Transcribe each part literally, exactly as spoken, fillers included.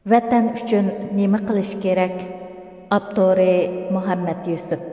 ۋەتەن ئۈچۈن نېمە قىلىش كېرەك؟ ئاپتورى: مۇھەممەت يۈسۈپ.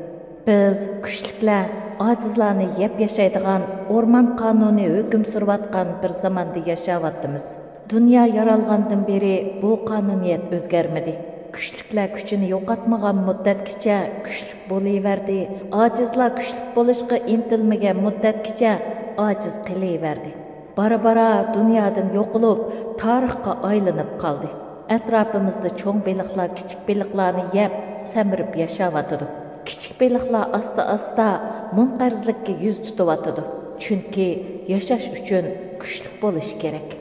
بىز كۈچلۈكلەر ئاجىزلارنى يەپ ياشايدىغان ئورمان قانۇنى ھۆكۈم سۈرۈۋاتقان بىر زاماندا ياشاۋاتىمىز. دۇنيا يارالغاندىن بېرى بۇ قانۇنىيەت ئۆزگەرمىدى. كۈچلۈكلەر كۈچىنى يوقاتمىغان مۇددەتكىچە كۈچلۈك بولۇۋەردى، ئاجىزلار كۈچلۈك بولۇشقا ئىنتىلمىگەن مۇددەتكىچە ئاجىز قېلىۋەردى. بارا-بارا دۇنيادىن يوقىلىپ، تارىخقا ئايلىنىپ قالدى. ئەتراپىمىزدا چوڭ بېلىقلار كىچىك بېلىقلارنى يەپ، سەمرىپ ياشاۋاتىدۇ. كىچىك بېلىقلار ئاستا-ئاستا مۇنقەرزلىككە يۈز تۇتۇۋاتىدۇ. چۈنكى ياشاش ئۈچۈن كۈچلۈك بولۇش كېرەك.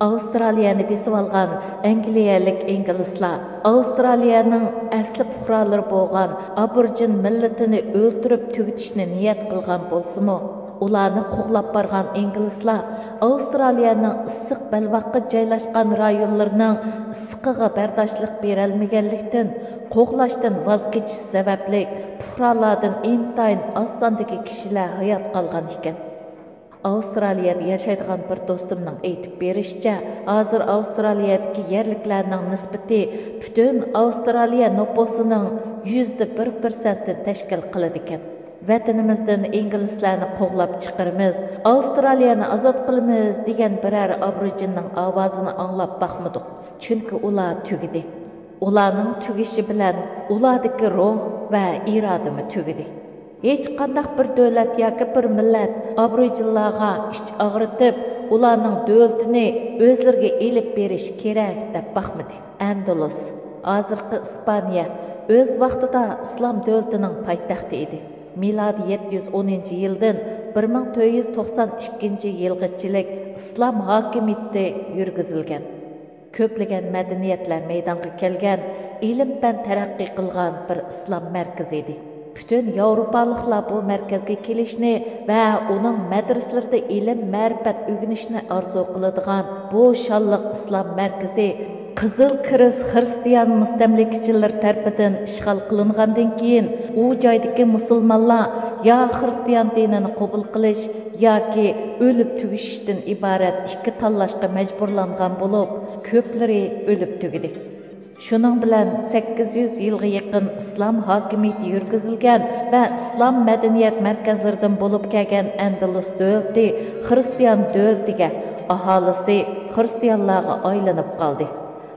ئاۋسترالىيەنى بېسىۋالغان ئەنگلىيەلىك ئىنگلىزلار ئاۋسترالىيەنىڭ ئەسلى پۇقرالىرى بولغان ئابورىجىن مىللىتىنى ئۆلتۈرۈپ تۈگىتىشنى نىيەت قىلغان بولسىمۇ، ئۇلارنى قوغلاپ بارغان ئىنگلىزلار ئاۋسترالىيەنىڭ ئىسسىق بەلباغقا جايلاشقان رايونلىرىنىڭ ئىسسىقىغا بەرداشلىق بېرەلمىگەنلىكتىن، قوغلاشتىن ۋاز كېچىش سەۋەبلىك پۇقرالاردىن ئىنتايىن ئاز ساندىكى كىشىلەر ھايات قالغان ئىكەن. ئاۋسترالىيەدە ياشايدىغان بىر دوستۇمنىڭ ئېيتىپ بېرىشىچە، ھازىر ئاۋسترالىيەدىكى يەرلىكلەرنىڭ نىسبىتى پۈتۈن ئاۋسترالىيە نوپۇسىنىڭ يۈزدە بىر پىرسەنتىنى تەشكىل قىلىدىكەن. ۋەتىنىمىزدىن ئىنگلىزلارنى قوغلاپ چىقىرىمىز، ئاۋسترالىيەنى ئازاد قىلىمىز دېگەن بىرەر ئابورىجىننىڭ ئاۋازىنى ئاڭلاپ باقمىدۇق، چۈنكى ئۇلار تۈگىدى. ئۇلارنىڭ تۈگىشى بىلەن ئۇلاردىكى روھ ۋە ئىرادىمۇ تۈگىدى. ھېچقانداق بىر دۆلەت ياكى بىر مىللەت ئابورىجىنلارغا ئىچ ئاغرىتىپ، ئۇلارنىڭ دۆلىتىنى ئۆزلىرىگە ئېلىپ بېرىش كېرەك دەپ باقمىدى. ئەندۇلۇس، ھازىرقى ئىسپانىيە، ئۆز ۋاقتىدا ئىسلام دۆلىتىنىڭ پايتەختى ئىدى. مىلادىي يەتتە يۈز ئونىنچى يىلدىن بىر مىڭ تۆت يۈز توقسان ئىككىنچى يىلغىچىلىك ئىسلام ھاكىمىيىتى يۈرگۈزۈلگەن. كۆپلىگەن مەدەنىيەتلەر مەيدانغا كەلگەن، ئىلىم-پەن تەرەققىي قىلغان بىر ئىسلام مەركىزى ئىدى. پۈتۈن ياۋروپالىقلار بۇ مەركەزگە كېلىشنى ۋە ئۇنىڭ مەدرىسىلىرىدە ئىلىم-مەرىپەت ئۆگىنىشنى ئارزۇ قىلىدىغان بۇ شانلىق ئىسلام مەركىزى قىزىل كىرېست خىرىستىيان مۇستەملىكىچىلىرى تەرىپىدىن ئىشغال قىلىنغاندىن كېيىن، ئۇ جايدىكى مۇسۇلمانلار يا خىرىستىيان دىنىنى قوبۇل قىلىش ياكى ئۆلۈپ تۈگىشىشتىن ئىبارەت ئىككى تاللاشقا مەجبۇرلانغان بولۇپ، كۆپلىرى ئۆلۈپ تۈگىدى. شۇنىڭ بىلەن سەككىز يۈز يىلغا يېقىن ئىسلام ھاكىمىيىتى يۈرگۈزۈلگەن ۋە ئىسلام مەدەنىيەت مەركەزلىرىدىن بولۇپ كەلگەن ئەندەلۇس دۆلىتى خىرىستىيان دۆلىتىگە، ئاھالىسى خىرىستىيانلارغا ئايلىنىپ قالدى.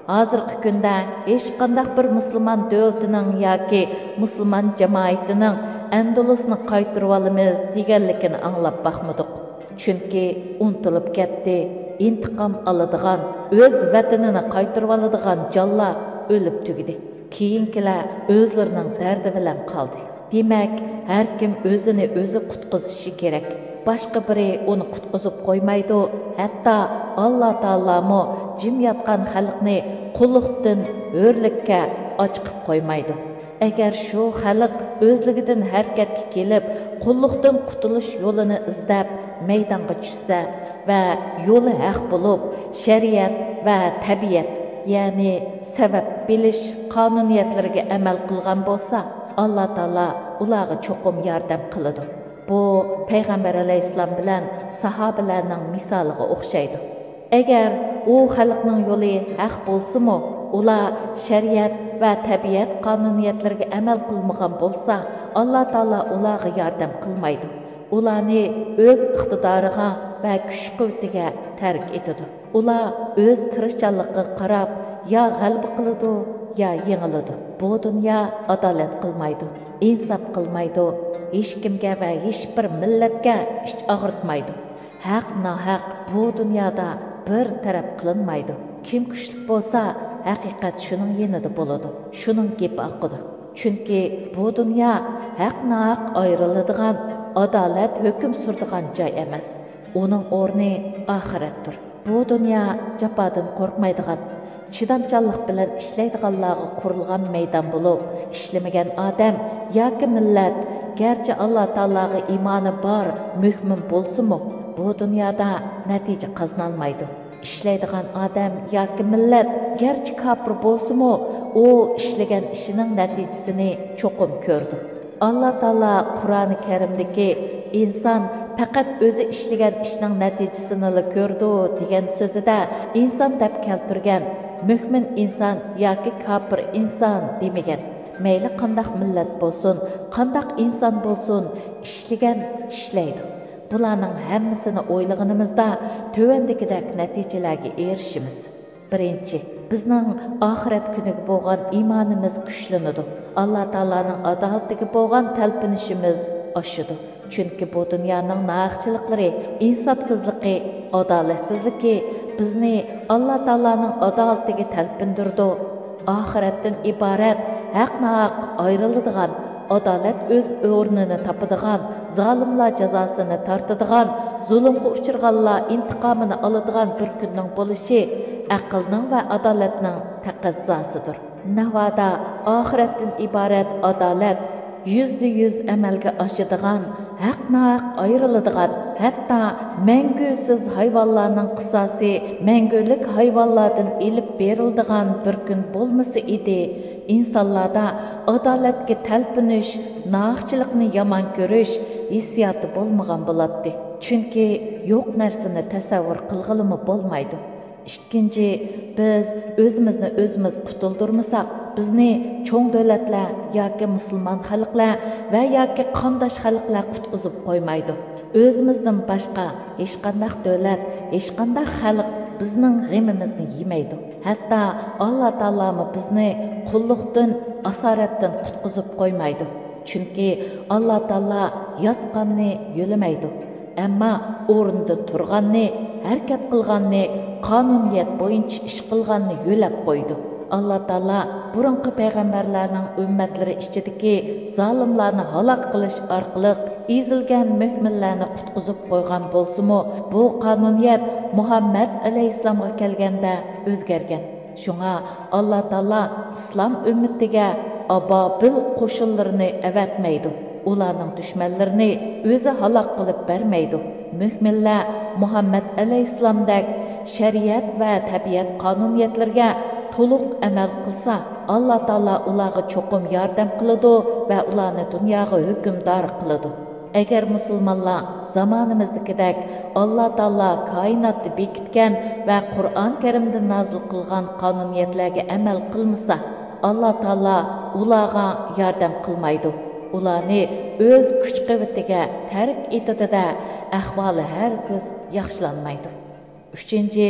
ھازىرقى كۈندە ھېچقانداق بىر مۇسۇلمان دۆلىتىنىڭ ياكى مۇسۇلمان جامائىتىنىڭ ئەندۇلۇسنى قايتۇرۇۋالىمىز دېگەنلىكىنى ئاڭلاپ باقمىدۇق. چۈنكى ئۇنتۇلۇپ كەتتى، ئىنتىقام ئالىدىغان، ئۆز ۋەتىنىنى قايتۇرۇۋالىدىغان جانلار ئۆلۈپ تۈگىدى. كېيىنكىلەر ئۆزلىرىنىڭ دەردى بىلەن قالدى. دېمەك، ھەركىم ئۆزىنى ئۆزى قۇتقۇزۇشى كېرەك. باشقا بىرى ئۇنى قۇتقۇزۇپ قويمايدۇ، ھەتتا ئاللا تائالامۇ جىم ياتقان خەلقنى قۇللۇقتىن ھۆرلۈككە ئاچىقىپ قويمايدۇ. ئەگەر شۇ خەلق ئۆزلۈكىدىن ھەرىكەتكە كېلىپ، قۇللۇقتىن قۇتۇلۇش يولىنى ئىزدەپ مەيدانغا چۈشسە ۋە يولى ھەق بولۇپ، شەرىئەت ۋە تەبىئەت، يەنى سەۋەب بىلىش قانۇنىيەتلىرىگە ئەمەل قىلغان بولسا، ئاللا تائالا ئۇلارغا چوقۇم ياردەم قىلىدۇ. بۇ پەيغەمبەر ئەلەيھىسسالام بىلەن ساھابىلەرنىڭ مىسالىغا ئوخشايدۇ. ئەگەر ئۇ خەلقنىڭ يولى ھەق بولسىمۇ، ئۇلار شەرىئەت ۋە تەبىئەت قانۇنىيەتلىرىگە ئەمەل قىلمىغان بولسا، ئاللا تائالا ئۇلارغا ياردەم قىلمايدۇ. ئۇلارنى ئۆز ئىقتىدارىغا ۋە كۈچ-قۇۋۋىتىگە تەرك ئېتىدۇ. ئۇلار ئۆز تىرىشچانلىقىغا قاراپ يا غەلىبە قىلىدۇ، يا يېڭىلىدۇ. بۇ دۇنيا ئادالەت قىلمايدۇ، ئىنساپ قىلمايدۇ، ھېچكىمگە ۋە ھېچبىر مىللەتكە ئىچ ئاغرىتمايدۇ. ھەق-ناھەق بۇ دۇنيادا بىر تەرەپ قىلىنمايدۇ. كىم كۈچلۈك بولسا، ھەقىقەت شۇنىڭ يېنىدا بولىدۇ، شۇنىڭ گېپى ئاقىدۇ. چۈنكى بۇ دۇنيا ھەق-ناھەق ئايرىلىدىغان، ئادالەت ھۆكۈم سۈرىدىغان جاي ئەمەس. ئۇنىڭ ئورنى ئاخىرەتتۇر. بۇ دۇنيا جاپادىن قورقمايدىغان، چىدامچانلىق بىلەن ئىشلەيدىغانلارغا قۇرۇلغان مەيدان بولۇپ، ئىشلىمىگەن ئادەم ياكى مىللەت گەرچە ئاللا تائالاغا ئىمانى بار مۆمىن بولسىمۇ، بۇ دۇنيادا نەتىجە قازىنالمايدۇ. ئىشلەيدىغان ئادەم ياكى مىللەت گەرچە كاپىر بولسىمۇ، ئۇ ئىشلىگەن ئىشىنىڭ نەتىجىسىنى چوقۇم كۆرىدۇ. ئاللا تائالا قۇرئانى كەرىمدىكى «ئىنسان پەقەت ئۆزى ئىشلىگەن ئىشنىڭ نەتىجىسىنىلا كۆرىدۇ» دېگەن سۆزىدە ئىنسان دەپ كەلتۈرگەن مۆمىن ئىنسان ياكى كاپىر ئىنسان دېمىگەن. مەيلى قانداق مىللەت بولسۇن، قانداق ئىنسان بولسۇن، ئىشلىگەن ئىشلەيدۇ. بۇلارنىڭ ھەممىسىنى ئويلىغىنىمىزدا تۆۋەندىكىدەك نەتىجىلەرگە ئېرىشىمىز. بىرىنچى، بىزنىڭ ئاخىرەت كۈنىگە بولغان ئىمانىمىز كۈچلىنىدۇ. ئاللا تائالانىڭ ئادالىتىگە بولغان تەلپۈنۈشىمىز ئاشىدۇ. چۈنكى بۇ دۇنيانىڭ ناھەقچىلىقلىرى، ئىنساپسىزلىقى، ئادالەتسىزلىكى بىزنى ئاللا تائالانىڭ ئادالىتىگە تەلپۈندۈرىدۇ. ئاخىرەتتىن ئىبارەت ھەق-ناھەق ئايرىلىدىغان، ئادالەت ئۆز ئورنىنى تاپىدىغان، زالىملار جازاسىنى تارتىدىغان، زۇلۇمغا ئۇچرىغانلار ئىنتىقامىنى ئالىدىغان بىر كۈننىڭ بولۇشى ئەقىلنىڭ ۋە ئادالەتنىڭ تەقەززاسىدۇر. ناۋادا ئاخىرەتتىن ئىبارەت ئادالەت يۈزدە يۈز ئەمەلگە ئاشىدىغان، ھەق-ناھەق ئايرىلىدىغان، ھەتتا مەڭگۈسىز ھايۋانلارنىڭ قىساسى مەڭگۈلۈك ھايۋانلاردىن ئېلىپ بېرىلىدىغان بىر كۈن بولمىسا ئىدى، ئىنسانلاردا ئادالەتكە تەلپۈنۈش، ناھەقچىلىقنى يامان كۆرۈش ھېسسىياتى بولمىغان بولاتتى. چۈنكى يوق نەرسىنى تەسەۋۋۇر قىلغىلىمۇ بولمايدۇ. ئىككىنچى، بىز ئۆزىمىزنى ئۆزىمىز قۇتۇلدۇرمىساق، بىزنى چوڭ دۆلەتلەر ياكى مۇسۇلمان خەلقلەر ۋە ياكى قانداش خەلقلەر قۇتقۇزۇپ قويمايدۇ. ئۆزىمىزدىن باشقا ھېچقانداق دۆلەت، ھېچقانداق خەلق بىزنىڭ غېمىمىزنى يېمەيدۇ. ھەتتا ئاللا تائالامۇ بىزنى قۇللۇقتىن، ئاسارەتتىن قۇتقۇزۇپ قويمايدۇ. چۈنكى ئاللا تائالا ياتقاننى يۆلىمەيدۇ، ئەمما ئورنىدىن تۇرغاننى، ھەرىكەت قىلغاننى، قانۇنىيەت بويىچە ئىش قىلغاننى يۆلەپ قويىدۇ. ئاللا تائالا بۇرۇنقى پەيغەمبەرلەرنىڭ ئۈممەتلىرى ئىچىدىكى زالىملارنى ھالاك قىلىش ئارقىلىق ئېزىلگەن مۆمىنلەرنى قۇتقۇزۇپ قويغان بولسىمۇ، بۇ قانۇنىيەت مۇھەممەد ئەلەيھىسسالامغا كەلگەندە ئۆزگەرگەن. شۇڭا ئاللا تائالا ئىسلام ئۈممىتىگە ئابابىل قوشۇنلىرىنى ئەۋەتمەيدۇ، ئۇلارنىڭ دۈشمەنلىرىنى ئۆزى ھالاك قىلىپ بەرمەيدۇ. مۆمىنلەر مۇھەممەد ئەلەيھىسسالامدەك شەرىئەت ۋە تەبىئەت قانۇنىيەتلىرىگە تولۇق ئەمەل قىلسا، ئاللا تائالا ئۇلارغا چوقۇم ياردەم قىلىدۇ ۋە ئۇلارنى دۇنياغا ھۆكۈمدار قىلىدۇ. ئەگەر مۇسۇلمانلار زامانىمىزدىكىدەك ئاللا تائالا كائىناتتا بېكىتكەن ۋە قۇرئان كەرىمدە نازىل قىلغان قانۇنىيەتلەرگە ئەمەل قىلمىسا، ئاللا تائالا ئۇلارغا ياردەم قىلمايدۇ. ئۇلارنى ئۆز كۈچ-قۇۋۋىتىگە تەرك ئېتىدۇ-دە، ئەھۋالى ھەرگىز ياخشىلانمايدۇ. ئۈچىنچى،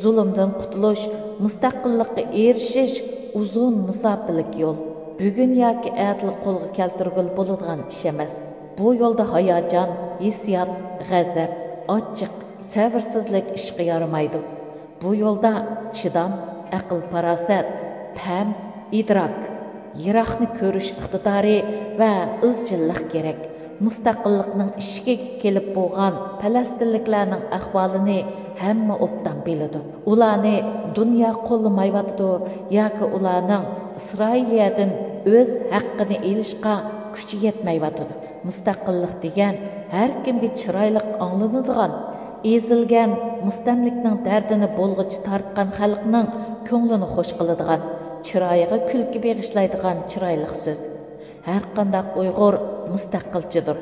زۇلۇمدىن قۇتۇلۇش، مۇستەقىللىققا ئېرىشىش ئۇزۇن مۇساپىلىك يول. بۈگۈن ياكى ئەتىلا قولغا كەلتۈرگىلى بولىدىغان ئىش ئەمەس. بۇ يولدا ھاياجان، ھېسسىيات، غەزەپ، ئاچچىق، سەۋرسىزلىك ئىشقا يارىمايدۇ. بۇ يولدا چىدام، ئەقىل-پاراسەت، پەم، ئىدراك، يىراقنى كۆرۈش ئىقتىدارى ۋە ئىزچىللىق كېرەك. مۇستەقىللىقنىڭ ئىشىكىگە كېلىپ بولغان پەلەستىنلىكلەرنىڭ ئەھۋالىنى ھەممە ئوبدان بىلىدۇ. ئۇلارنى دۇنيا قوللىمايۋاتىدۇ ياكى ئۇلارنىڭ ئىسرائىلىيەدىن ئۆز ھەققىنى ئېلىشقا كۈچى يەتمەيۋاتىدۇ. مۇستەقىللىق دېگەن ھەر كىمگە چىرايلىق ئاڭلىنىدىغان، ئېزىلگەن، مۇستەملىكنىڭ دەردىنى بولغۇچە تارتقان خەلقنىڭ كۆڭلىنى خۇش قىلىدىغان، چىرايىغا كۈلكە بېغىشلايدىغان چىرايلىق سۆز. ھەرقانداق ئۇيغۇر مۇستەقىلچىدۇر.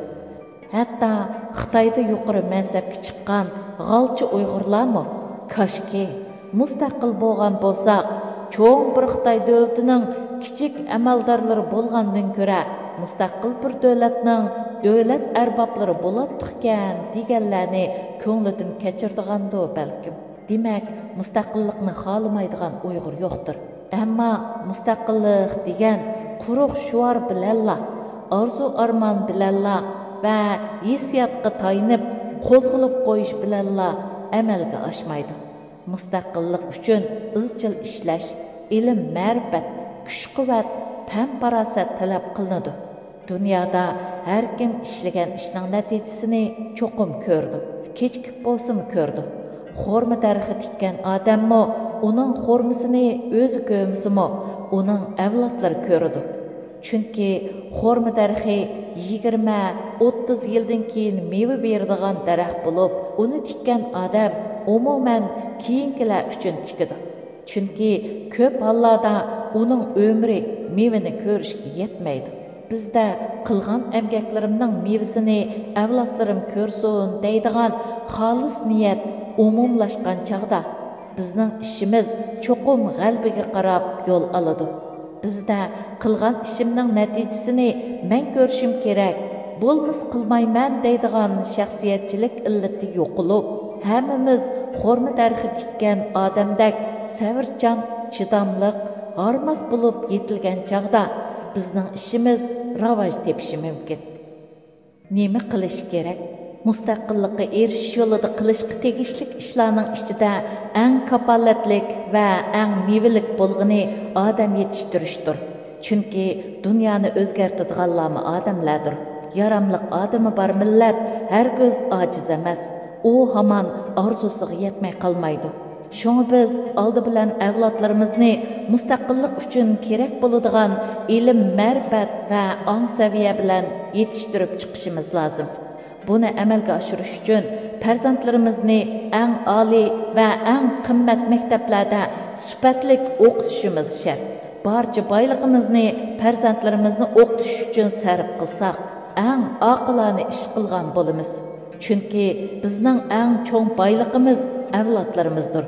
ھەتتا خىتايدا يۇقىرى مەنسەپكە چىققان غالچە ئۇيغۇرلارمۇ، كاشكى، مۇستەقىل بولغان بولساق، چوڭ بىر خىتاي دۆلىتىنىڭ كىچىك ئەمەلدارلىرى بولغاندىن كۆرە، مۇستەقىل بىر دۆلەتنىڭ دۆلەت ئەربابلىرى بولاتتۇقكەن، دېگەنلەرنى كۆڭلىدىن كەچۈرىدىغاندۇ بەلكىم. دېمەك، مۇستەقىللىقنى خالىمايدىغان ئۇيغۇر يوقتۇر. ئەمما مۇستەقىللىق دېگەن قۇرۇق شوئار بىلەنلا، ئارزۇ-ئارمان بىلەنلا ۋە ھېسسىياتقا تايىنىپ قوزغىلىپ قويۇش بىلەنلا ئەمەلگە ئاشمايدۇ. مۇستەقىللىق ئۈچۈن ئىزچىل ئىشلەش، ئىلىم-مەرىپەت، كۈچ-قۇۋۋەت، پەم-پاراسەت تەلەپ قىلىنىدۇ. دۇنيادا ھەركىم ئىشلىگەن ئىشنىڭ نەتىجىسىنى چوقۇم كۆرىدۇ، كېچىكىپ بولسىمۇ كۆرىدۇ. خورما دەرىخى تىككەن ئادەممۇ ئۇنىڭ خورمىسىنى ئۆزى كۆرمىسىمۇ، ئۇنىڭ ئەۋلادلىرى كۆرىدۇ. چۈنكى خورما دەرىخى يىگىرمە، ئوتتۇز يىلدىن كېيىن مېۋە بېرىدىغان دەرەخ بولۇپ، ئۇنى تىككەن ئادەم ئومۇمەن كېيىنكىلەر ئۈچۈن تىكىدۇ. چۈنكى كۆپ ھاللاردا ئۇنىڭ ئۆمرى مېۋىنى كۆرۈشكە يەتمەيدۇ. بىزدە قىلغان ئەمگەكلىرىمنىڭ مېۋىسىنى ئەۋلادلىرىم كۆرسۇن دەيدىغان خالىس نىيەت ئومۇملاشقان چاغدا، بىزنىڭ ئىشىمىز چوقۇم غەلىبىگە قاراپ يول ئالىدۇ. بىزدە «قىلغان ئىشىمنىڭ نەتىجىسىنى مەن كۆرۈشۈم كېرەك، بولمىسا قىلمايمەن» دەيدىغان شەخسىيەتچىلىك ئىللىتى يوقىلىپ، ھەممىمىز خورما دەرىخى تىككەن ئادەمدەك سەۋرچان، چىداملىق، ھارماس بولۇپ يېتىلگەن چاغدا بىزنىڭ ئىشىمىز راۋاج تېپىشى مۇمكىن. نېمە قىلىش كېرەك؟ مۇستەقىللىققا ئېرىشىش يولىدا قىلىشقا تېگىشلىك ئىشلارنىڭ ئىچىدە ئەڭ كاپالەتلىك ۋە ئەڭ مېۋىلىك بولغىنى ئادەم يېتىشتۈرۈشتۇر. چۈنكى دۇنيانى ئۆزگەرتىدىغانلارمۇ ئادەملەردۇر. ياراملىق ئادىمى بار مىللەت ھەرگىز ئاجىز ئەمەس. ئۇ ھامان ئارزۇسىغا يەتمەي قالمايدۇ. شۇڭا بىز ئالدى بىلەن ئەۋلادلىرىمىزنى مۇستەقىللىق ئۈچۈن كېرەك بولىدىغان ئىلىم-مەرىپەت ۋە ئاڭ-سەۋىيە بىلەن يېتىشتۈرۈپ چىقىشىمىز لازىم. بۇنى ئەمەلگە ئاشۇرۇش ئۈچۈن پەرزەنتلىرىمىزنى ئەڭ ئالىي ۋە ئەڭ قىممەت مەكتەپلەردە سۈپەتلىك ئوقۇتۇشىمىز شەرت. بارچە بايلىقىمىزنى پەرزەنتلىرىمىزنى ئوقۇتۇش ئۈچۈن سەرپ قىلساق، ئەڭ ئاقىلانە ئىش قىلغان بولىمىز. چۈنكى بىزنىڭ ئەڭ چوڭ بايلىقىمىز ئەۋلادلىرىمىزدۇر.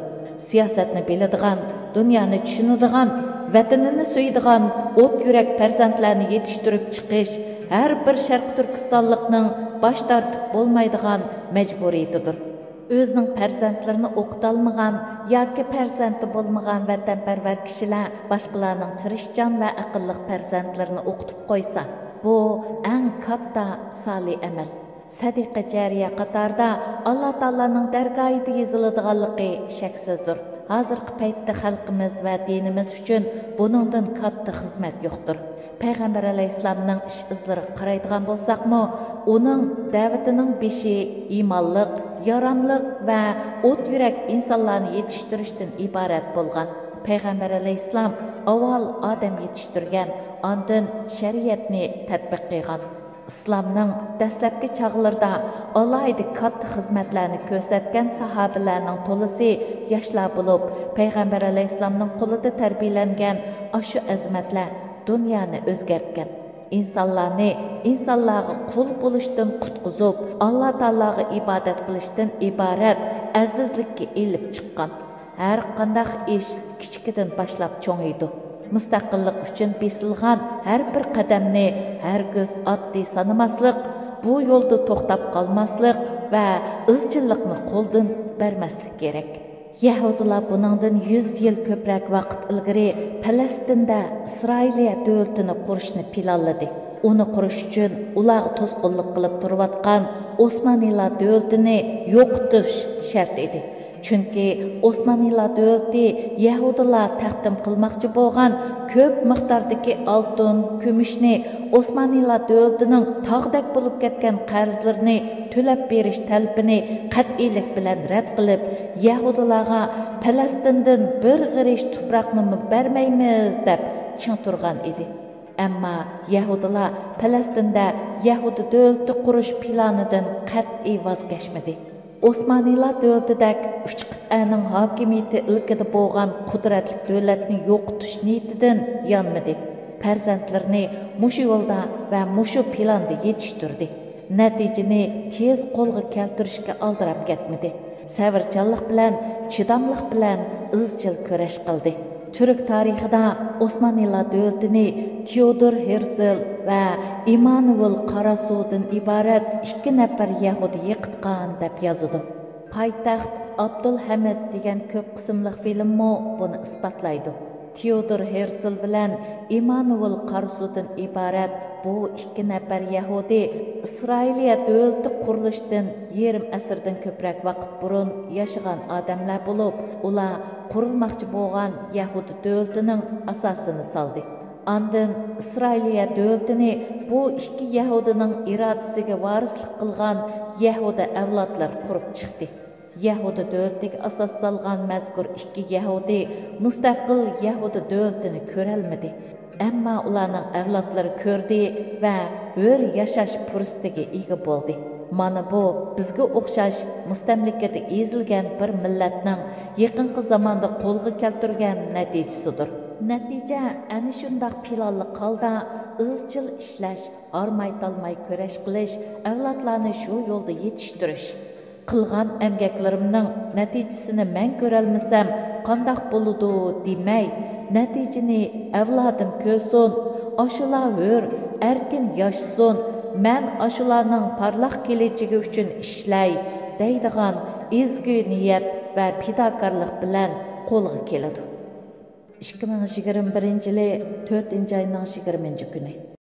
سىياسەتنى بىلىدىغان، دۇنيانى چۈشىنىدىغان، ۋەتىنىنى سۆيىدىغان ئوت يۈرەك پەرزەنتلەرنى يېتىشتۈرۈپ چىقىش ھەر بىر شەرقىي تۈركىستانلىقنىڭ باش تارتىپ بولمايدىغان مەجبۇرىيىتىدۇر. ئۆزىنىڭ پەرزەنتلىرىنى ئوقۇتالمىغان ياكى پەرزەنتى بولمىغان ۋەتەنپەرۋەر كىشىلەر باشقىلارنىڭ تىرىشچان ۋە ئەقىللىق پەرزەنتلىرىنى ئوقۇتۇپ قويسا، بۇ ئەڭ كاتتا سالىھ ئەمەل. سەدىقە جارىيە قاتارىدا ئاللا تائالانىڭ دەرگاھىدا يېزىلىدىغانلىقى شەكسىزدۇر. ھازىرقى پەيتتە خەلقىمىز ۋە دىنىمىز ئۈچۈن بۇنىڭدىن كاتتا خىزمەت يوقتۇر. پەيغەمبەر ئەلەيھىسسالامنىڭ ئىش ئىزلىرىغا قارايدىغان بولساقمۇ، ئۇنىڭ دەۋىتىنىڭ بېشى ئىمانلىق، ياراملىق ۋە ئوت يۈرەك ئىنسانلارنى يېتىشتۈرۈشتىن ئىبارەت بولغان. پەيغەمبەر ئەلەيھىسسالام ئاۋۋال ئادەم يېتىشتۈرگەن، ئاندىن شەرىئەتنى تەتبىق قىلغان. ئىسلامنىڭ دەسلەپكى چاغلىرىدا ئالاھىدە كاتتا خىزمەتلەرنى كۆرسەتكەن ساھابىلەرنىڭ تولىسى ياشلار بولۇپ، پەيغەمبەر ئەلەيھىسسالامنىڭ قولىدا تەربىيەلەنگەن ئاشۇ ئەزىمەتلەر دۇنيانى ئۆزگەرتكەن. ئىنسانلارنى ئىنسانلارغا قۇل بولۇشتىن قۇتقۇزۇپ، ئاللا تائالاغا ئىبادەت قىلىشتىن ئىبارەت ئەزىزلىككە ئېلىپ چىققان. ھەر قانداق ئىش كىچىكىدىن باشلاپ چوڭىيىدۇ. مۇستەقىللىق ئۈچۈن بېسىلغان ھەر بىر قەدەمنى ھەرگىز ئاددىي سانىماسلىق، بۇ يولدا توختاپ قالماسلىق ۋە ئىزچىللىقنى قولدىن بەرمەسلىك كېرەك. يەھۇدىيلار بۇنىڭدىن يۈز يىل كۆپرەك ۋاقىت ئىلگىرى پەلەستىندە ئىسرائىلىيە دۆلىتىنى قۇرۇشنى پىلانلىدى. ئۇنى قۇرۇش ئۈچۈن ئۇلارغا توسقۇنلۇق قىلىپ تۇرۇۋاتقان ئوسمانىيلار دۆلىتىنى يوقىتىش شەرت ئىدى. چۈنكى ئوسمانىيلار دۆلىتى يەھۇدىيلار تەقدىم قىلماقچى بولغان كۆپ مىقداردىكى ئالتۇن، كۈمۈشنى، ئوسمانىيلار دۆلىتىنىڭ تاغدەك بولۇپ كەتكەن قەرزلىرىنى تۆلەپ بېرىش تەلىپىنى قەتئىيلىك بىلەن رەت قىلىپ، يەھۇدىيلارغا پەلەستىندىن بىر غېرىچ تۇپراقنىمۇ بەرمەيمىز دەپ چىڭ تۇرغان ئىدى. ئەمما يەھۇدىيلار پەلەستىندە يەھۇدىي دۆلىتى قۇرۇش پىلانىدىن قەتئىي ۋاز كەچمىدى. ئوسمانىيلار دۆلىتىدەك ئۈچ قىتئەنىڭ ھاكىمىيىتى ئىلكىدە بولغان قۇدرەتلىك دۆلەتنى يوقىتىش نىيىتىدىن يانمىدى. پەرزەنتلىرىنى مۇشۇ يولدا ۋە مۇشۇ پىلاندا يېتىشتۈردى. نەتىجىنى تېز قولغا كەلتۈرۈشكە ئالدىراپ كەتمىدى. سەۋرچانلىق بىلەن، چىداملىق بىلەن ئىزچىل كۈرەش قىلدى. تۈرك تارىخىدا ئوسمانىيلار دۆلىتىنى تېئودور ھېرسل ۋە ئىممانۇئېل قاراسۇدىن ئىبارەت ئىككى نەپەر يەھۇدىي يىقىتقان دەپ يازىدۇ. پايتەخت ئابدۇلھەمىد دېگەن كۆپ قىسىملىق فىلىممۇ بۇنى ئىسپاتلايدۇ. تېئودور ھېرسل بىلەن ئىممانۇئېل قاراسۇدىن ئىبارەت بۇ ئىككى نەپەر يەھۇدىي ئىسرائىلىيە دۆلىتى قۇرۇلۇشتىن يېرىم ئەسىردىن كۆپرەك ۋاقىت بۇرۇن ياشىغان ئادەملەر بولۇپ، ئۇلار قۇرۇلماقچى بولغان يەھۇدىي دۆلىتىنىڭ ئاساسىنى سالدى. ئاندىن ئىسرائىلىيە دۆلىتىنى بۇ ئىككى يەھۇدىينىڭ ئىرادىسىگە ۋارىسلىق قىلغان يەھۇدىي ئەۋلادلار قۇرۇپ چىقتى. يەھۇدىي دۆلىتىگە ئاساس سالغان مەزكۇر ئىككى يەھۇدىي مۇستەقىل يەھۇدىي دۆلىتىنى كۆرەلمىدى. ئەمما ئۇلارنىڭ ئەۋلادلىرى كۆردى ۋە ھۆر ياشاش پۇرسىتىگە ئىگە بولدى. مانا بۇ بىزگە ئوخشاش مۇستەملىكىدە ئېزىلگەن بىر مىللەتنىڭ يېقىنقى زاماندا قولغا كەلتۈرگەن نەتىجىسىدۇر. نەتىجە ئەنە شۇنداق پىلانلىق ھالدا ئىزچىل ئىشلەش، ھارماي-تالماي كۈرەش قىلىش، ئەۋلادلارنى شۇ يولدا يېتىشتۈرۈش. قىلغان ئەمگەكلىرىمنىڭ نەتىجىسىنى مەن كۆرەلمىسەم، قانداق بولىدۇ دېمەي، نەتىجىنى ئەۋلادىم كۆرسۇن، ئاشۇلار ھۆر، ئەركىن ياشىسۇن، مەن ئاشۇلارنىڭ پارلاق كېلىچىكى ئۈچۈن ئىشلەي، دەيدىغان ئىزگۈ نىيەت ۋە پىداكارلىق بىلەن قولغا كېلىدۇ. ئىككى مىڭ يىگىرمە بىرىنچى يىلى تۆتىنچى ئاينىڭ يىگىرمىنچى كۈنى.